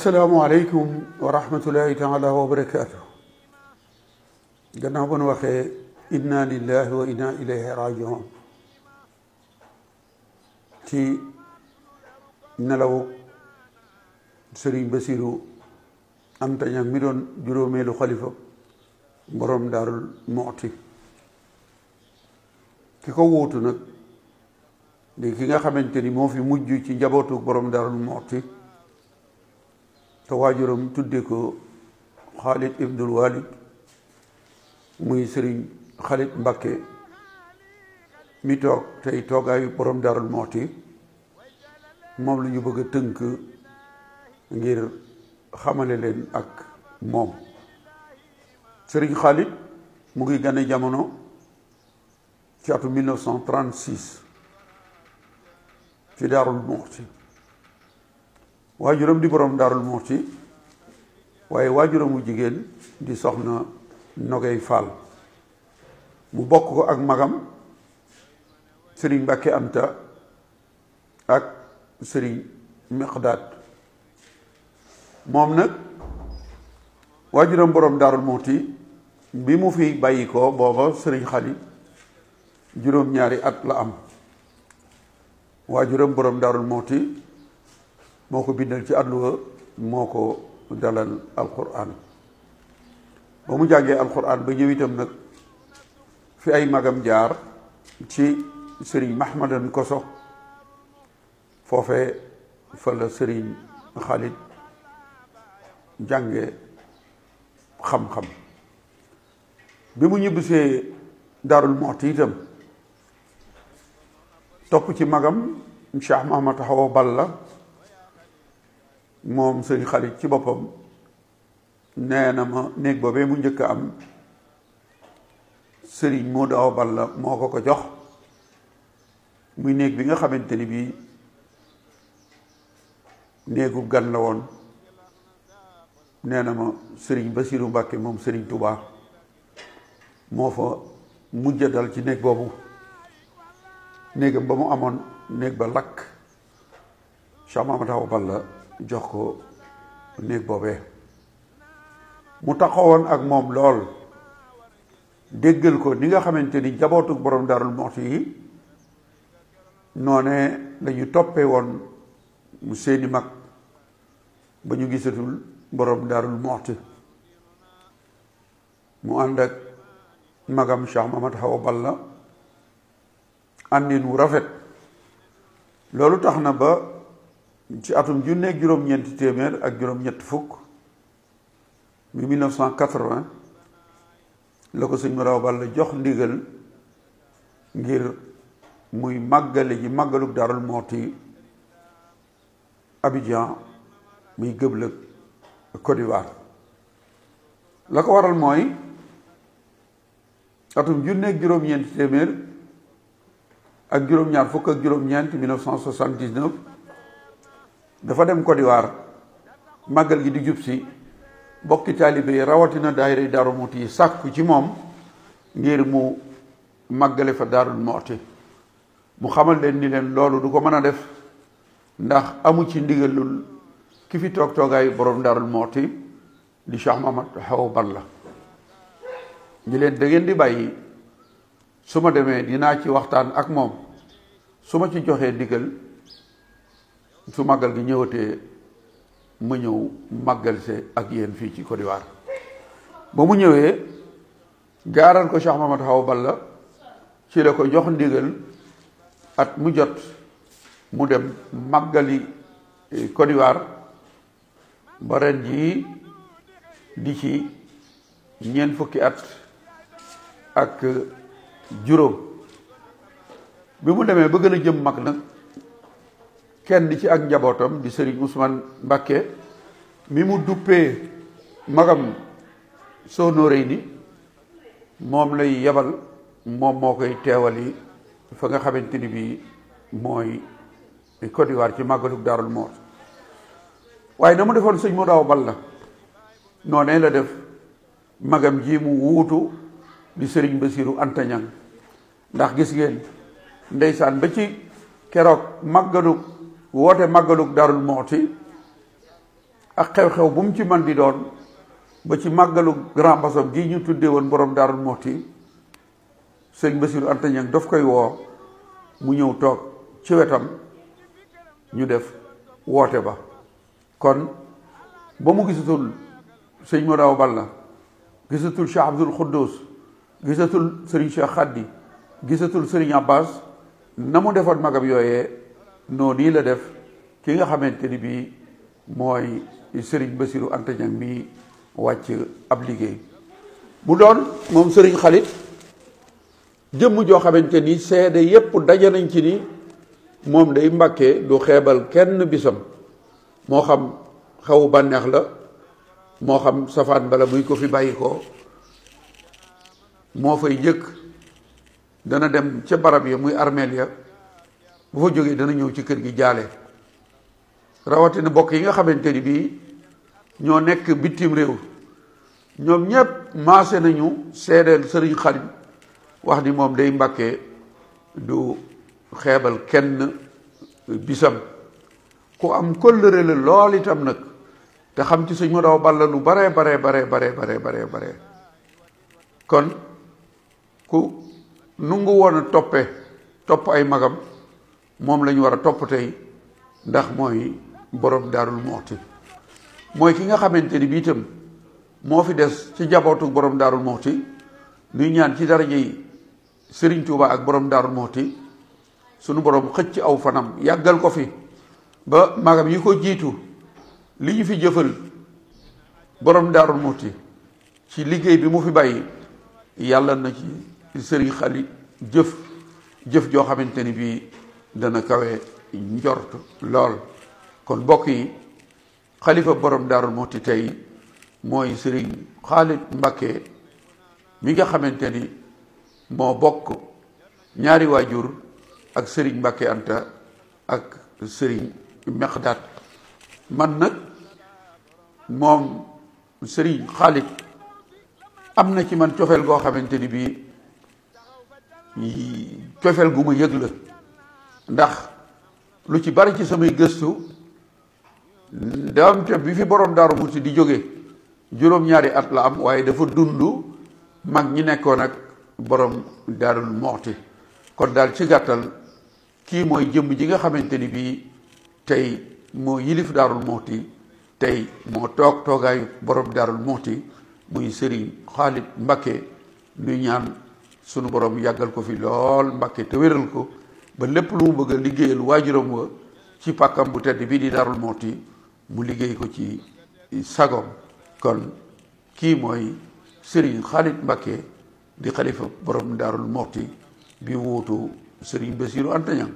asalaamaaleykum wa rahmatullahi taala wa barakaatu. gannaaw ba nu waxee inna lillahi wa inna ilayhi rajiun ci nelaw Sëriñ Basiru Anta Ñaŋ mi doon juróomeelu xalifa borom Daarul Muxti ki ko wuutu nag di ki nga xamante ni moo fi mujj ci njabootu borom Daarul Muxti te waajuram tudde ko Xaalid ibnul Walid muy Sëriñ Xaalid Mbakke mi toog tey toogaayu borom Daarul Muxti moom la ñu bëgg a tënk ngir xamale leen ak moom. Sëriñ Xaalid mu ngi gane jamono ci atum 1936 ci Daarul Muxti waajuram di borom Daarul Muxti waaye waajuram wu jigéen di soxna Nogay Fall mu bokk ko ak magam Sëriñ Mbàkke Anta ak Sëriñ Miqdaad moom nag waajuram borom Daarul Muxti bi mu fi bàyyi ko booba Sëriñ Xaalid juróom-ñaari at la am. waajuram borom Daarul Muxti moo ko bindal ci àlluwa moo ko dalal alquran ba mu jàngee alquran ba ñëw itam nag fi ay magam jaar ci Sëriñ Mahmadan Koso foofee fa la Sëriñ Xaalid jànge xam-xam bi mu ñibbisee Daarul Muxti itam topp ci magam Cheikh Mahamad Awa Balla moom Sëriñ Xaalid ci boppam nee na ma néeg boobee mu njëkk a am Sëriñ Moodu Awa Balla moo ko ko jox muy néeg bi nga xamante ni bii néegu gan la woon. nee na ma Sëriñ Basiru Mbàkke moom Sëriñ Tuubaa moo fa mujj dal ci néeg boobu néegam ba mu amoon néeg ba lakk Cheikh Mahamad Awa Balla jox ko néeg boobee mu taxawoon ak moom lool déggal ko ni nga xamante ni jabootu borom Daarul Muxti yi noone lañu toppee woon mu seeni mag ba ñu gisatul borom Daarul Muxti mu ànd ak magam Cheikh Mahamad Awa Balla àndin wu rafet loolu tax na ba ci atum junneeg juróom-ñeenti téeméer ak juróom-ñett fukk mi 1980 la ko sëñ Moodu Awa Balla jox ndigal ngir muy màggale ji màggalug Daarul Muxti Abidjan muy Gëblëg Côte d'Ivoire la ko waral mooy atum junneeg juróom-ñeenti téeméer ak juróom-ñaar fukk ak juróom-ñeent 1979 dafa dem Côte d'Ivoire màggal gi di jub si bokki taalibe yi rawatina daayira Daarul Muxti yi sàkku ci moom ngir mu màggale fa Daarul Muxti mu xamal leen ni leen loolu du ko mën a def ndax amu ci ndigalul ki fi toog toogaayu borom Daarul Muxti di Cheikh Mahamad Awa Balla ñi leen da ngeen di bàyyi su ma demee dinaa ci waxtaan ak moom su ma ci joxee ndigal su màggal gi ñëwatee ma ñëw màggal see ak yéen fii ci Côte d'Ivoire ba mu ñëwee gaaral ko Cheikh Mahamad Awa Balla ci la ko jox ndigal at mu jot mu dem màggali Côte d'Ivoire ba ren jii di ci ñeent fukki at ak juróom bi mu demee ba gën a jëm mag nag kenn ci ak njabootam di Sëriñ Ousmane Mbàkke mi mu duppee magam Sonoreyni moom lay yebal moom moo koy teewali fa nga xamante ni bii mooy Côte d'Ivoire ci màggalug Daarul Muxti waaye na mu defoon sëñ Moodu Awa Balla noonee la def magam ji mu wuutu di Sëriñ Basiru Anta Ñaŋ ndax gis ngeen ndeysaan ba ci keroog màggalug woote màggalug Daarul Muxti ak xew-xew bu mu ci man di doon ba ci màggalu Grand Bassam gii ñu tuddee woon borom Daarul Muxti sëñ Bassirou Anta Niang daf koy woo mu ñëw toog ci wetam ñu def woote ba. kon ba mu gisatul sëñ Modaw Balla, gisatul Cheikh Abdoul Khoudous, gisatul Serigne Cheikh Khady, gisatul Serigne Abbas, na mu defoon magam yooyee noonu nii la def ki nga xamante ni bii mooy Serigne Bassirou Anta Niang mi wàcc ab liggéey. mu doon moom Serigne Khalid jëmm joo xamante ni seede yépp daje nañ ci ni moom day Mbàkke du xeebal kenn bisam, moo xam xawu bànneex la, moo xam safaan bala muy ko fi bàyyi ko moo fay njëkk, dana dem ca barab ya muy armeel ya, bu fa jógee dana ñëw ci kër gi jaale. rawatina bokk yi nga xamante ni bii ñoo nekk bitim réew, ñoom ñépp maase nañu seedeel Sëriñ Khalid wax ni moom day Mbàkke du xeebal kenn bisam, ku am kóllëre la lool itam nag, te xam ci sëñ Modaw Balla lu bare bare. kon ku nungu woon a topp ay magam moom lañu war a topp tey, ndax mooy borom Daarul Muxti, mooy ki nga xamante ni bii itam moo fi des ci jabootu borom Daarul Muxti. nuy ñaan ci daraja yi Sëriñ Tuuba ak borom Daarul Muxti sunu borom xëcc aw fanam yàggal ko fi ba magam yi ko jiitu li ñu fi jëfal borom Daarul Muxti ci liggéey bi mu fi bàyyi, yàlla na ci Sëriñ Khalid jëf joo xamante ni bii dana kawe njort lool. kon mbokk yi, xalifa borom Daarul Muxti tey mooy Sëriñ Khalid Mbacké mi nga xamante ni moo bokk ñaari waajur ak Sëriñ Mbacké Anta ak Sëriñ Mexdaat. man nag moom Sëriñ Khalid am na ci man cofeel goo xamante ni bii cofeel gu ma yëg la, ndax lu ci bari ci samay gëstu daam te bi fi borom Daaru Muxti di jóge juróom-ñaari at la am, waaye dafa dund mag ñi nekkoon ak borom Daarul Muxti. kon daal ci gàttal kii mooy jëmm ji nga xamante ni bii tey moo yilif Daarul Muxti, tey moo toogaayu borom Daarul Muxti, muy Sëriñ Khalid Mbacké. nuy ñaan sunu borom yàggal ko fi lool Mbacké te wéral ko ba lépp lu mu bëgg a liggéeyal waajuram wa ci pàkkam bu tedd bii di Daarul Muxti mu liggéey ko ci sagom. kon kii mooy Sëriñ Khalid Mbacké di xalifa borom Daarul Muxti bi wuutu Sëriñ Bassirou Anta Niang.